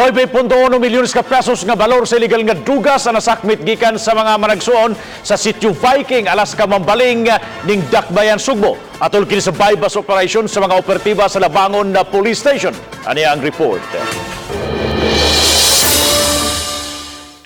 9.1 milyones ka pesos nga balor sa illegal nga dugas ang nasakmit gikan sa mga managsuon sa Sitio Viking, Alaska, Mambaling, ning Dakbayan, Sugbo. Atol kini sa buy-bust operation sa mga operatiba sa Labangon na Police Station. Ani ang report.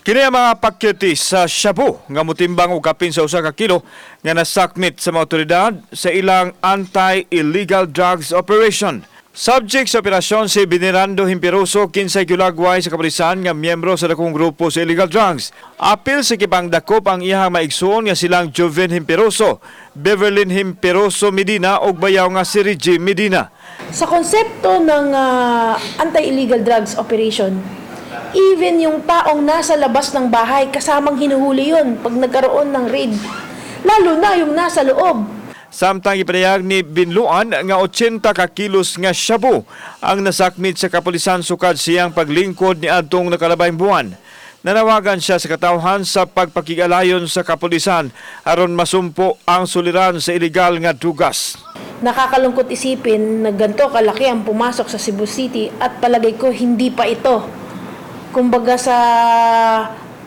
Kini ang mga pakyeti sa shabu nga motimbang og kapin sa 1 ka kilo nga nasakmit sa mga otoridad sa ilang anti-illegal drugs operation. Subject sa operasyon si Venerando Himpiroso, kinsay gilagway sa kapulisan nga miyembro sa dakong grupo sa illegal drugs. Apil sa gipangdakop ang iyang maigsuon nga silang Joven Himpiroso, Beverlyn Himpiroso Medina ug bayaw nga si Reggie Medina. Sa konsepto ng anti-illegal drugs operation, even yung taong nasa labas ng bahay, kasamang hinuhuli yun pag nagkaroon ng raid. Lalo na yung nasa loob. Samtang ipadayag ni Binluan nga 80 ka kilos nga shabu ang nasakmit sa kapulisan sukad siyang paglingkod ni adtong nakalabayng buwan. Nanawagan siya sa katawhan sa pagpakigalayon sa kapulisan aron masumpo ang suliran sa ilegal nga dugas. Nakakalungkot isipin na ganito kalaki ang pumasok sa Cebu City at palagay ko hindi pa ito. Kumbaga sa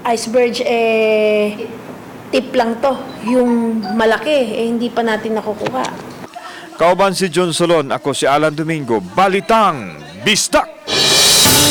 iceberg, eh, tip lang to. Yung malaki, eh, hindi pa natin nakukuha. Kauban si John Solon, ako si Alan Domingo, Balitang Bisdak!